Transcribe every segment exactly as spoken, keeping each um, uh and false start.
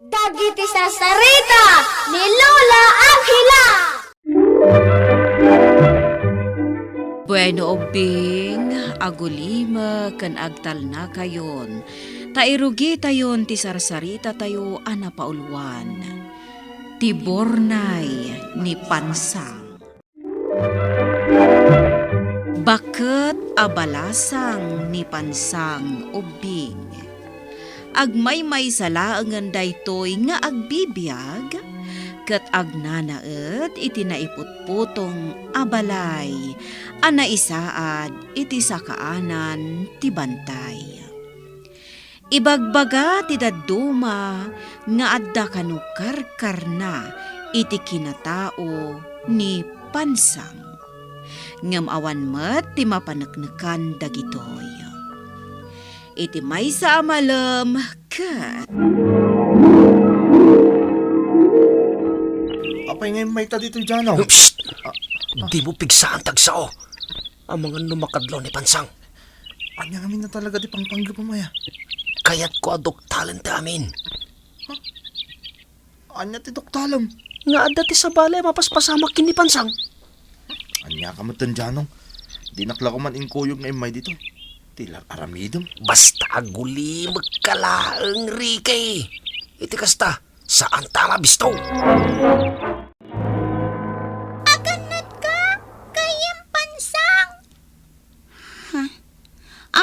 Dagiti sarsarita ni Lola Angela. Bueno, ubbing, agulimek ken agtalnakayon, ta irugitayon ti sarsarita tayo a napauluan, Ti Bornay ni Pansang. Baket a balasang ni Pansang ubbing. Agmaymaysa laengen daytoy nga agbibiag ket agnanaed iti naiputputong a balay a naisaad iti sakaanan ti bantay. Ibagbaga ti dadduma nga adda kano karkarna iti kinatao ni Pansang. Ngem awan met ti mapaneknekan dagitoy. Iti maysa a malem ket Apay nga immayta ditoy, Janong? Psst! Ah, ah. Dimo pigsaan ti agsao. Amangan no makadlaw ni Pansang. Ania ngamin a talaga ti pangpanggepem aya? Kayatko a duktalen ti amin. Ha? Ania ti duktalem? Nga adda ti sabali a mapaspasamak ken ni Pansang. Ania ka metten, Janong? Dinak la koma inkuyog nga immay ditoy. Ti ar-aramidem. Basta agulimekka laeng, Ricky. Iti kasta, saanta a mabisto. Agannatka, gayyem Pansang. Ha?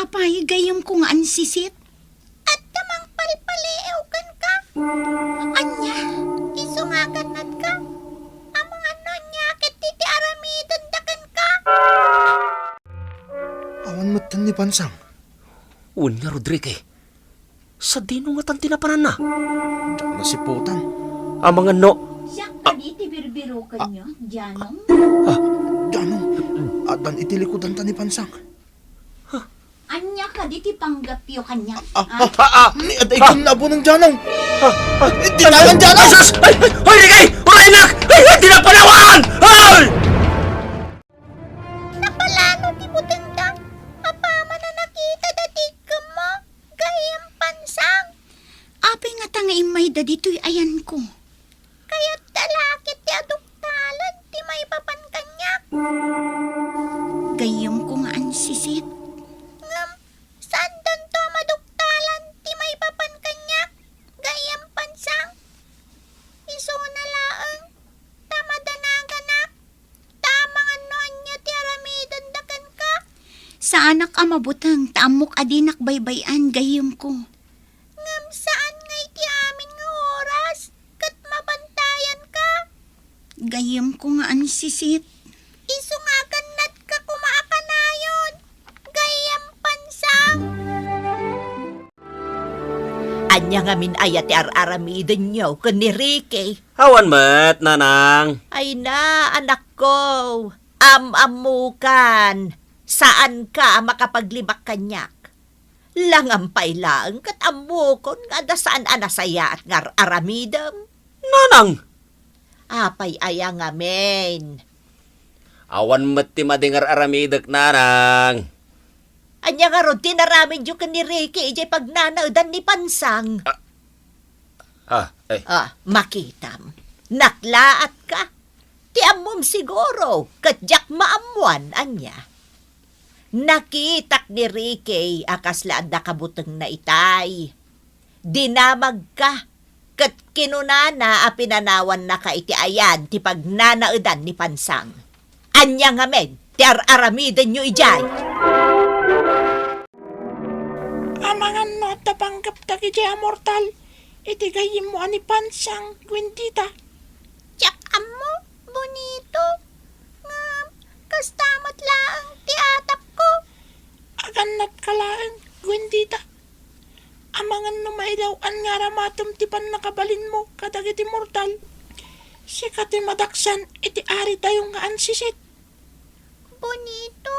Apay, gayyemko nga ansisit? Adda mangpalpaliiw kenka. Ania? Isu nga agannatka? Amangan no ania ket ti aramidenda kenka? Awan metten ni Pansang. Wen ngarud, Ricky. Sadino ngatan ti napananna? Diak nasiputan. Amangan no. Siak kadi ti birbirokenyo, Janong? Ah, Janong, addan iti likudanta ni Pansang. Ania kadi ti panggepyo kaniak, ah, ha? Ah, ah, ni adda igum na abunong, Janong. Ah, ah, dinagan, Janong! Ay, sus! Ay, ay, hoy, Ricky! Uraynak! Ay, ay, di na panawan! Hoy! Napalalo ti butengda, apaman a nakita dati iggummo, gayyem Pansang. Apay ngata nga immayda ditoy ayanko? Kayatda la ket ti aduktalen ti maipapan kaniak. Gayyemko nga ansisit. Ngem, saandanto a maduktalan ti maipapan kaniak, gayyem Pansang. Isuna laeng ta madanaganak. Ta amangan no ania ti aramidenda kenka. Saanak a mabuteng ta ammok a dinak baybay-an, gayyemko. Ngem saan nga iti amin nga oras ket mabantayanka. Gayyemko nga ansisit. Isu nga agannatka koma a kanayon, gayyem Pansang. Ania ngamin aya ti ar-aramidenyo ken ni Ricky? Awan met, nanang. Ay na, anakko, am-ammokan, saanka a makapaglibak kaniak. Langampay laeng ket ammokon nga adda saan a nasayaat nga ar-aramidem. Nanang! Apay aya ngamin? Awan met ti madi nga ar-aramidek, nanang. Ania ngarud ti inaramidyo ken ni Ricky idiay pagnanaedan ni Pansang? Ah, ah, eh. Ah, makitam. Naklaatka. Ti ammom siguro, ket diak maammoan ania. Nakitak ni Ricky a kasla adda kabutengna itay. Dinamagka, ket kinunana a pinanawannaka iti ayan ti pagnanaedan ni Pansang. Ania ngamin ti ar-aramidenyo idiay? Amangan no adda panggep dagiti a mortal iti gayyemmo a ni Pansang, Gwendita. Diak ammo, Bonito. Ngem, kasta met laeng ti atapko. Agannatka laeng, Gwendita. Amangan no maidaw-an nga aramatem ti pannakabalinmo kadagiti mortal, sika ti madaksan iti aritayo nga ansisit. Bonito.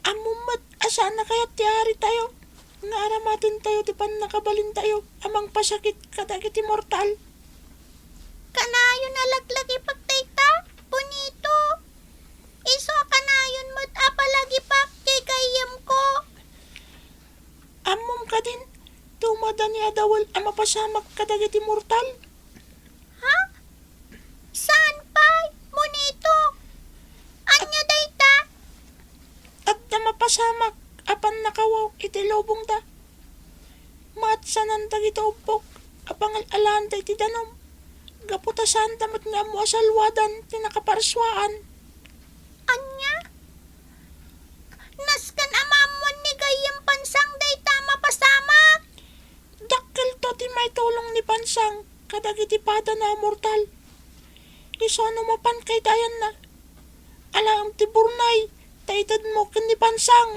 Ammom met a saan a kayat ti aritayo nga aramatentayo ti pannakabalintayo a mangpasakit kadagiti mortal. Kanayon a laglagipak dayta, Bonito. Isu a kanayon met a palagipak ti gayyemko. Ammom kadin, Tumadani a dawel a mapasamak kadagiti mortal. Ha? Saan pay, Monito? Ania dayta? Adda mapasamak a pannakawaw iti lubongda. Maatsanan dagiti ubbog a pangal-alaanda iti danum. Gapu ta saanda met nga ammo a salwadan ti nakaparsuaan. Ania? Nasken a maammoan ni gayyem Pansang dayta a mapasamak. Dakkelto ti maitulong ni Pansang kadagiti padana a mortal. Isu no mapan kaydayanna, alaem ti burnay ta itedmo ken ni Pansang.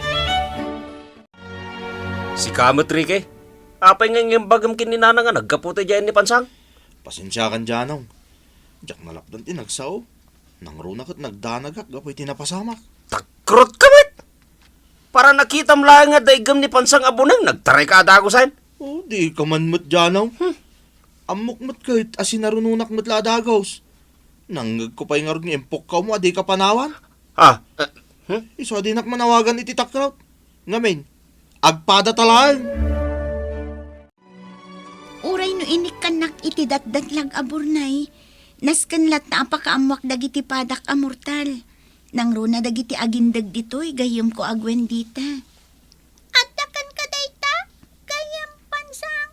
Sika met, Ricky? Apay nga imbagem ken ni Nanang a naggapu ti diayen ni Pansang? Pasensiakan, Janong. Diak nalapdan ti nagsao. Nangruna ket nagdanagak gapu iti napasamak. Tagkurot ka met! Para nakitam laeng nga daiggem ni Pansang a buneng, nagtarayka a dagusen. Oh, dika man met, Janong. Hmm. Ammok met ket a sinarunonak met la a dagus. Nangngegko pay ngarud nga impukkaw mo a dika panawan. Ah, eh, hmm? Isu a dinak manawagan iti takraw. Ngamin, agpadata laeng. Uray no inikkannak iti datdatlag a burnay, nasken latta a pakaammoak dagiti padak a mortal. Nangruna dagiti agindeg ditoy, gayyemko a Gwendita. Adda kenka dayta, gayyem Pansang?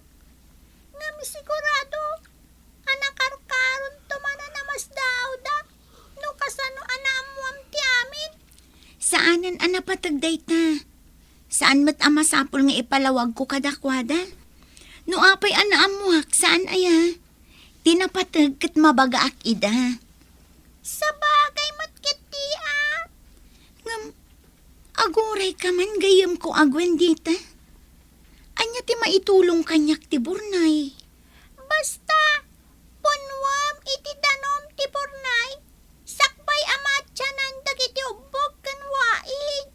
Ngem sigurado a nakarkaronto man a namasdaawda no kasano a naammoam ti amin. Saanen a napateg dayta. Saan met a masapul nga ipalawagko kadakuada. No apay a naammoak, saan aya? Ti napateg ket mabagaak ida. Sabagay met ketdi a. Ngem, aguray ka man gayyemko a Gwendita. Ania ti maitulong kaniak ti burnay? Basta, punnuem iti danum ti burnay, sakbay a maatianan dagiti ubbog ken waig.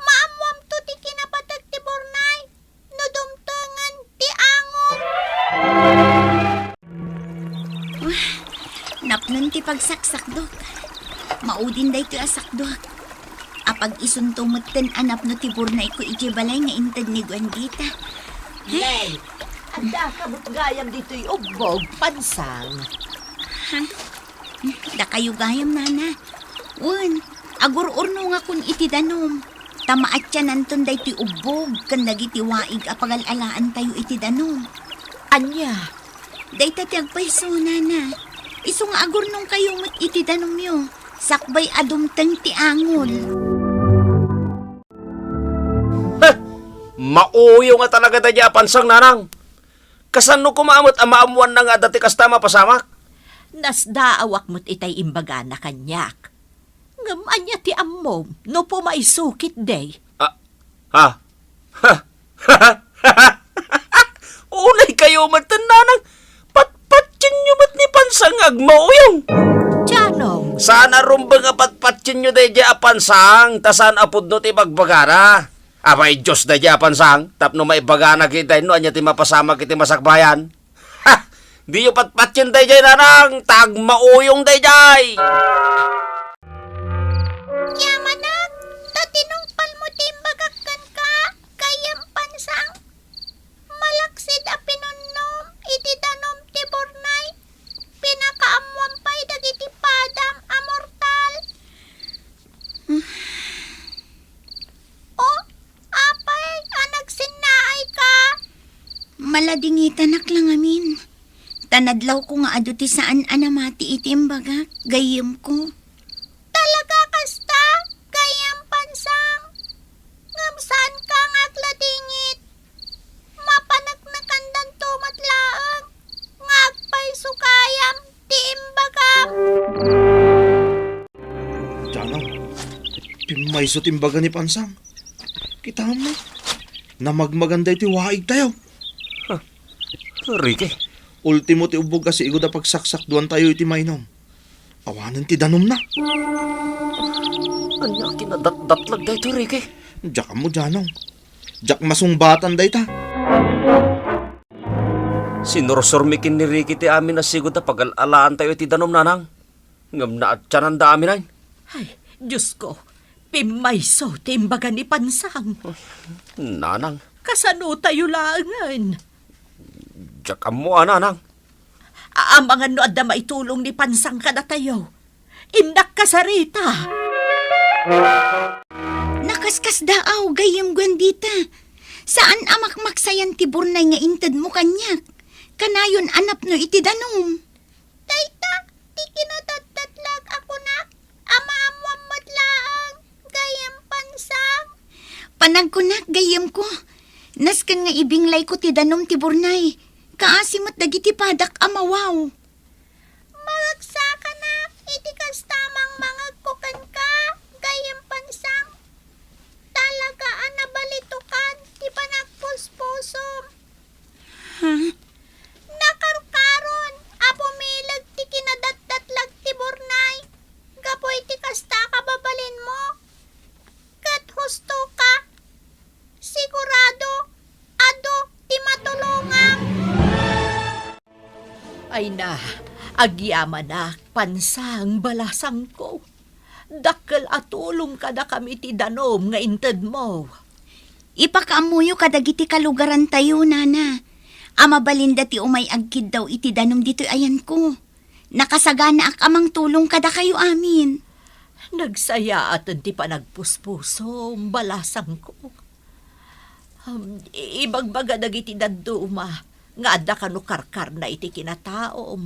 Maammoamto ti kinapateg ti burnay no dumtengen ti angom. Ah, napnon ti pagsaksakdok. Maudin daytoy a sakdok. Apag-isunto metten a napno ti burnayko idiay balay nga inted ni Gwendita. Nay, adda ka met gayam ditoy ubbog, Pansang. Ha? Dakayo gayam, nana. Wen, agur-urnongakon iti danum. Ta maatiananton daytoy ubbog ken dagiti waig a pagal-alaantayo iti danum. Ania? Dayta ti agpayso, nana. Isu nga agurnongkayo met iti danumyo, sakbay a dumteng ti angol. Heh! Mauyong a talaga daydiay a Pansang, nanang. Kasano koma met a maammoanna nga adda ti kasta a mapasamak? Nasdaawak met itay imbagana kaniak. Ngem ania ti ammom no pumayso ketdi? Ah, ha? Ha? Unaykayo met, nanang. Patpatienyo met ni Pansang nga agmauyong. Janong. Saan a rumbeng a patpatienyo daydiay a Pansang, ta saan a pudno ti ibagbagana. Apay Dios daydiay a Pansang, tapno maibagana ketdi no ania ti mapasamak iti masakbayan. Ha! Diyo patpatien daydiay, nanang, ta agmauyong daydiay. Yamanak, ta tinungpalmo ti imbagak kenka, gayyem Pansang. Malaksid a pinunnom iti danum ti burnay, pinakaammoam pay dagiti padam a mortal. O, apay a nagsinnaayka? Maladingitanak la ngamin. Ta nadlawko nga adu ti saan a namati iti imbagak, gayyemko. Talaga kasta, gayyem Pansang? Ngem saanka nga agladingit. Mapaneknekandanto met laeng nga agpayso gayam ti imbagam. Janong, pimmayso ti imbaga ni Pansang. Kitam, namagmagan daytoy waigtayo. Huh. Ricky. Ultimo ti ubbog a sigud a pagsaksakduantayo iti mainom. Awanen ti danumna. Ania kinadatdatlag daytoy, Ricky? Diak ammo, Janong. Diak masungbatan dayta. Sinursurmi ken ni Ricky ti amin a sigud a pagal-alaantayo iti danum, nanang. Ngem naatiananda amin. Ay, Diosko, pimmayso ti imbaga ni Pansang. Nanang, Kasano tayo laengen? Diak ammo a, nanang. A-, amangan no adda maitulong ni Pansang kadatayo. Innak kasarita. Nakaskasdaaw, gayyem Guandita. Saan a makmaksayan ti burnay nga intedmo kaniak. Kanayon a napno iti danum. Dayta ti kinadatdatlag a kunak a maammoam met laeng, gayyem Pansang. Panagkunak, gayyemko, nasken nga ibinglayko ti danum ti burnay, kaasi met dagiti padak a mawaw. Maragsakanak iti kasta a mangmangegko kenka, gayyem Pansang. Talaga a nabalitokan ti panagpuspusom. Ha? Nakarkaron a bumileg ti kinadatdatlag ti burnay gapu iti kasta a kababalinmo. Ket husto ka. Sigurado, adu ti matulongam. Ay na, agyamanak, Pansang, balasangko. Dakkel a tulong kadakami ti danum nga intedmo. Ipakaammoyo kadagiti kalugarantayo, nana, a mabalinda ti umay agkiddaw iti danum ditoy ayanko. Nakasaganaak a mangtulong kadakayo amin. Nagsayaaten ti panagpuspusom, balasangko. Um, i-, ibagbaga dagiti dadduma nga adda kano karkarna iti kinataom.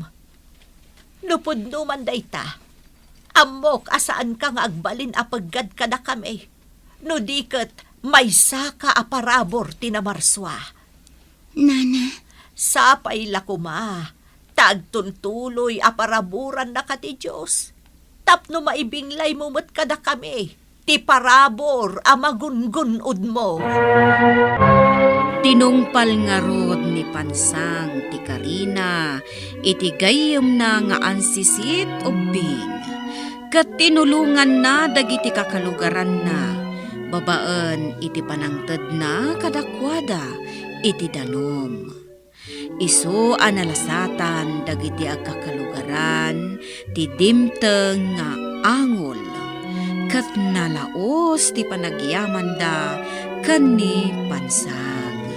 No pudno man dayta, ammok a saanka nga agbalin a peggad kadakami, no di ket maysaka a parabur ti namarsua. Nana. Sapay la koma ta agtultuloy a paraburannaka ti Dios tapno maibinglaymo met kadakami ti parabur a magungun-odmo. Tinungpal ngarud ni Pansang ti karina iti gayyemna nga ansisit ubbing, ket tinulonganna dagiti kakalugaranna babaen iti panangtedna kadakuada iti danum. Isu a nalasatan dagiti agkakalugaran ti dimteng nga angol, ket nalaus ti panagyamanda ken ni Pansang.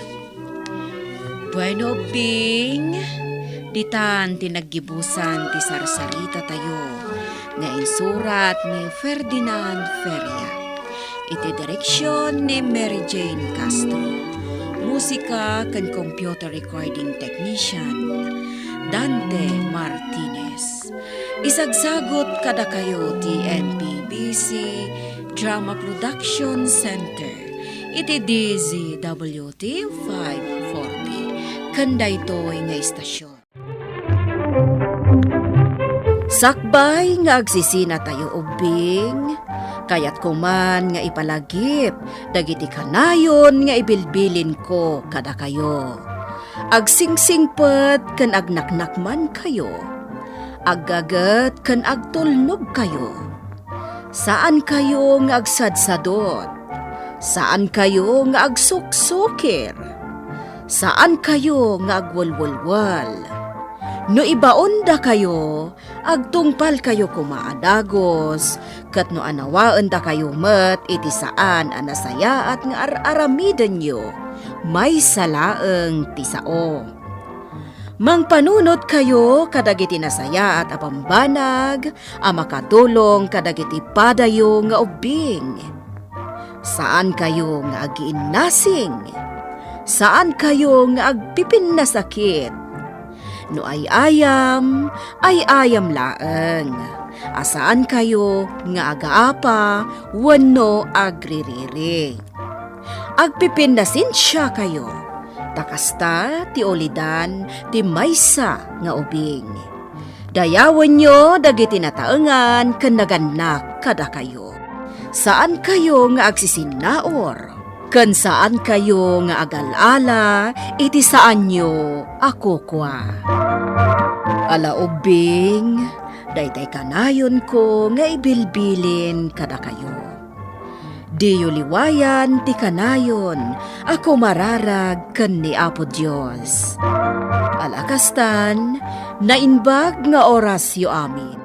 Bueno, Bing, ditan ti naggibusan ti sarsarita tayo nga insurat ni Ferdinand Feria. Iti direksyon ni Mary Jane Castro. Musika ken computer recording technician, Dante Martinez. Isagsagut kadakayo ti N P B C Drama Production Center iti D Z W T five forty ken daytoy nga istasyon. Sakbay nga agsisinatayo ubbing, kayatko man nga ipalagip dagiti kanayon nga ibilbilinko kadakayo. Agsingsingpet ken agnaknakmankayo. Aggaget ken agtulnogkayo. Saankayo nga agsadsadot. Saankayo nga agsuksukir. Saankayo nga agwelwelwel. No ibaondakayo, agtungpalkayo koma a dagus, ket no anawaendakayo met iti saan a nasayaat nga ar-aramidenyo, maysa laeng ti sao. Mangpanunotkayo kadagiti nasayaat a bambanag a makatulong kadagiti padayo nga ubbing. Saankayo nga agiinnasing. Saankayo nga agpipinnasakit. No ay-ayam, ay-ayam laeng. A saankayo nga agaapa wenno agririri. Agpipinnasensiakayo, ta kasta ti ulidan ti maysa nga ubing. Dayawenyo dagiti nataengan ken nagannak kadakayo. Saankayo nga agsisinnaur, ken saankayo nga agal-ala iti saanyo a kukua. Ala ubbing, daytay kanayonko nga ibilbilin kadakayo. Diyo liwayan ti kanayon a kumararag ken ni Apo Dios. Ala kastan, naimbag nga orasyo amin.